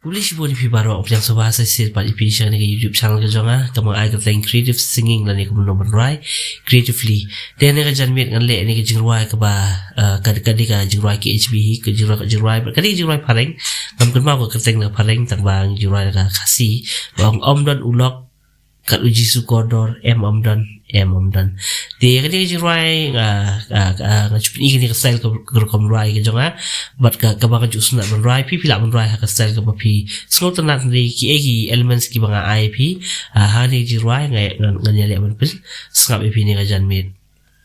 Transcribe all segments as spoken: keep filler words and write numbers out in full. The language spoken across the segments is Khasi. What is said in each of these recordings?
Khublei shibun ïa phi baroh, pdiang sngewbha sa shisien pat ïa phi sha kane ka YouTube channel ka jong nga, kaba nga ai kyrteng Creative Singing lane kumno ban rwai creatively. Te ha kane ka janmiet ngan leh ïa kane ka jingrwai kaba, eh, ka, ka dei ka jingrwai K H B hi, ka jingrwai, ka jingrwai, ka dei ka jingrwai phareng. Ngam kynmaw ka kyrteng na phareng, tang ba nga jingrwai na ka Khasi. Ba ong, ym don u lok kat u Jisu kordor, em ym don, em ym don. Te kane ka jingrwai nga, nga, nga, nga shu pyni kane ka style ka, ka rukom rwai ka jong nga. Bad ka, kaba nga ju sngewtynnat ban rwai, phi, phi lah ban rwai ha ka style kaba phi sngewtynnat, hynrei kiei ki elements kiba nga ai ïa phi, ah, ha kane ka jingrwai nga, nga, ngan ïaleh ban pynsngap ïa phi ha kane ka janmiet.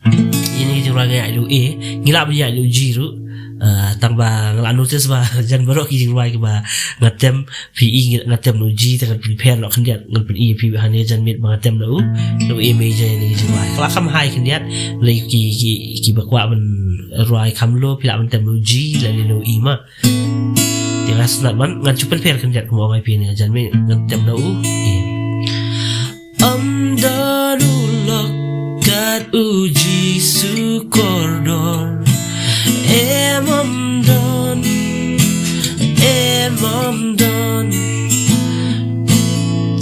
Ïa kane ka jingrwai nga ïaid lut, eh, ngi lah ban ïaid lut G ruh. Ah, tang ba nga la notice ba jan baroh ki jingrwai kiba nga tem, phi i nga, nga tem lut G, te ngan pynpher noh khyndiat, ngan pyni ïa phi ha kane ka janmiet ba nga tem lut, lut A major ïa kane ka jingrwai. Ka la kham high khyndiat, hynrei ki, ki, kiba kwah ban rwai kham low, phi lah ban tem lut G lane lut E ma. Te nga sngewtynnat ban, ngan shu pynpher khyndiat kumba ong ïa phi ha kane ka janmiet, ngan tem lut, eh. Ym don u lok kat u Jisu kordor. Em ym don, em ym don.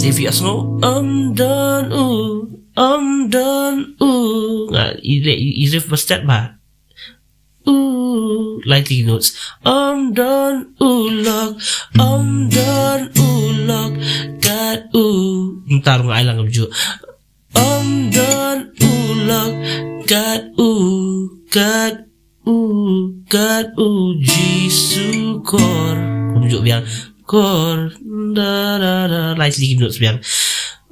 Te phi ïohsngew, ym don u, ym don u. Nga, i, i, i riff ba stet ba. U, lai tylli ki notes. Ym don u lok, ym don u lok kat u. Ntar nga ai lang kumjuh. Ym don u lok kat u, kat u, kat u Jisu kor. Kumjuh biang. Kor, da, da, da, lai tylli ki notes biang.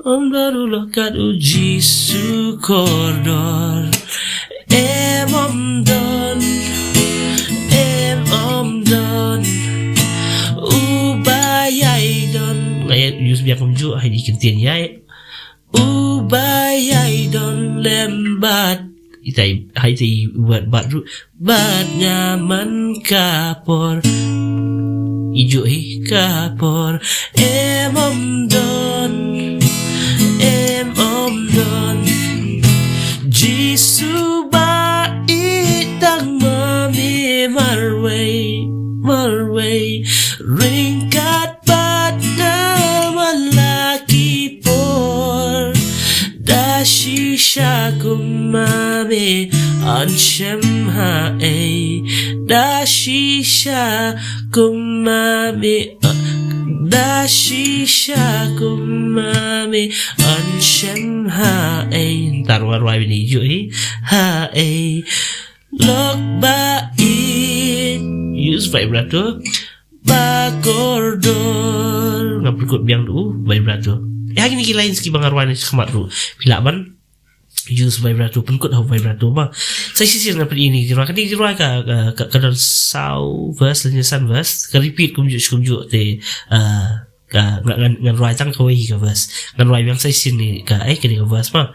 Ym don u lok kat u Jisu kordor. Em ym don, em ym don uba ïai don. Nga ïa use biang kumjuh, ha kine ki kyntien ïai. Uba ïai don lem bad. Ita i, ha ita i word bad ruh. Bad nga man ka por. Ijuh hi ka por. Em ym don, em ym don. Jisu ba ïeit tang ma me marwei, marwei. Ryngkat bad nga man la ki por. Da shisha kum ma me yn shem haei. Da shisha kum ma me, da shisha kum ma me yn shem haei. Ntar wan rwai bini ju hi. Haei. Lok ba ïeit. Use vibrato. Ba kordor. Nga pynkut biang tu vibrato. Ïa kine ki lines kiba nga rwai na shakhmat tu. Phi lah ban use vibrato, pynkut ha vibrato ba. Sa shisien nga pyni ïa kine ki jingrwai. Kane ka jingrwai ka, ka, ka, ka don saw verse lane san verse. Ka repeat kumjuh kumjuh te, ah, ka, nga, ngan, ngan rwai tang kawei hi ka verse. Ngan rwai biang sa shisien ïa ka, eh, kane ka verse ma.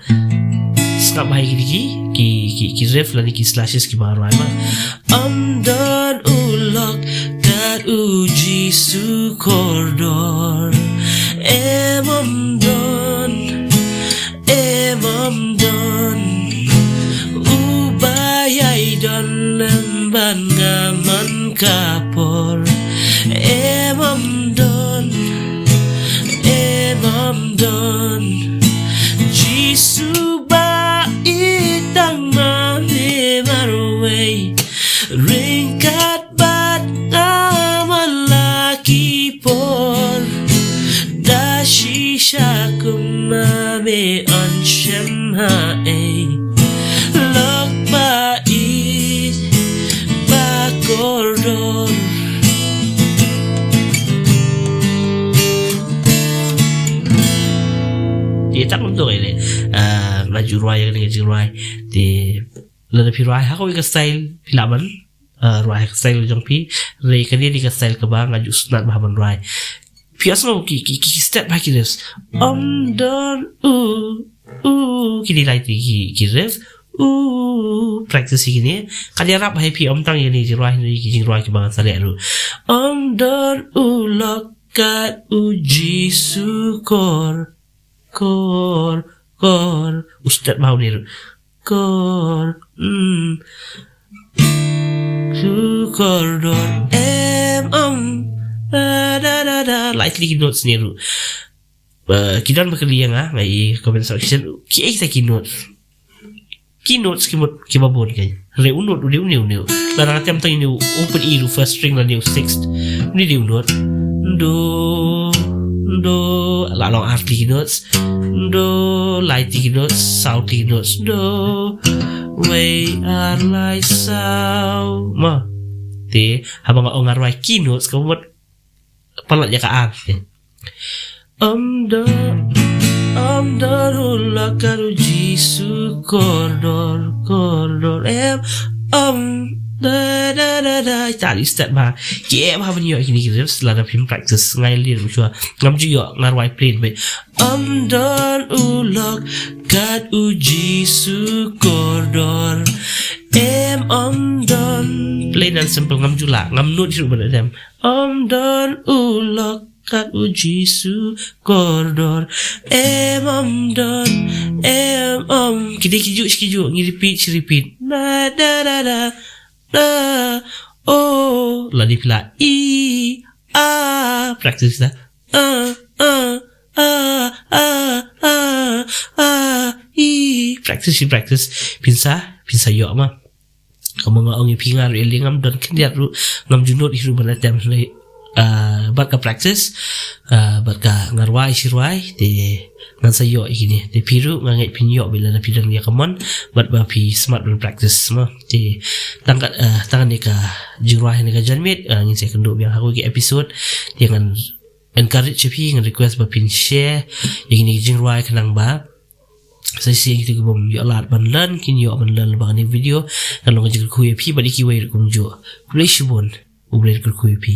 Sngap bha ïa kine ki, ki, ki, ki riff lane ki slashes kiba nga rwai ma. Ym don u lok kat u Jisu kordor. Em ym don, em ym don uba ïai don lem bad nga man ka por. Em ym don, em ym don. Jisu ba ïeit tang ma me marwei. Ryngkat bad nga man la ki por. Da shisha kum ma me yn shem haei. Lok ba ïeit ba kordor. Te tang kumto ïa le. Ah, nga ju rwai ïa kane ka jingrwai. Te lada phi rwai ha kawei ka style phi lah ban, ah, rwai ha ka style jong phi. Hynrei kane dei ka style kaba nga ju sngewtynnat bha ban rwai. Phi ïohsngew ki, ki, ki, ki step bha ki riffs. Ym don u, u, kine lai tylli ki, ki riff. U, practice ïa kine. Kan ïarap bha ïa phi ym tang ïa kine ki jingrwai, ïa kine ki jingrwai kiba nga sa leh ruh. Ym don u lok kat u Jisu kor, kor, kor. U step bha une ruh. Kor, mm. Jisu kordor, em ym Da, da, da, da. Lai tylli ki notes ne ruh. Uh, ki don ba kylli ïa nga, nga i comment section. Ki ei kita ki notes. Ki notes ki mut ki ba bun ka. Re u note, u dei u ne, u ne. La nga tem tang ne u open E ruh first string la ne u sixth. U ne dei u note. Do, do. La long ar tylli ki notes. Do, lai tylli ki notes, saw tylli ki notes. Do, wei ar lai saw. Ma. Te, haba nga ong nga rwai ki notes, ka mut palat ïa ka ar. Te. Ym don, ym don u lok kat u Jisu kordor, kordor em, ym, da, da, da, da. Ta di step ba. Ki em ha ban ïoh kine ki riffs lada phim practice ngai lir u shwa. Ngam ju ïoh nga rwai plain beit. Ym don u lok kat u Jisu kordor. Em ym don. Plain and simple, ngam ju lah. Ngam nud hi ruh ban atem. Ym don u lok kat u Jisu kordor. Em ym don. Em ym. Ki dei ki juh shi ki juh. Ngi repeat shi repeat. Na da da da. Da. O. La di pila. I. A. Practice da. A, a, a, a, a, a, i. Practice shi practice. Phin sa, phin sa ïoh ma. Ka ma nga ong ïa phi, nga ruh ïa lade ngam don khyndiat ruh, ngam ju nud hi ruh ban atem. Ah, bad ka practice, ah, bad ka nga rwai shi rwai, te ngan sa ïoh ïa kine. Te phi ruh nga ngeit phin ïoh beit lada phi don ïa ka mon, bad ba phi smat ban practice ma. Te tang ka, ah, tang ne ka jingrwai ne ka janmiet, ah, ngin sa ïakynduh biang ha kawei ka episode. Te ngan encourage ïa phi, ngan request ba phin share ïa kine ki jingrwai khnang ba sa shisien kito ki bym ïoh lad ban learn kin ïoh ban learn ba kane ka video kan long ka jingkyrkhu ïa phi bad ïa kiwei ruh kumjuh. Khublei shibun. U Blei un kyrkhu ïa phi.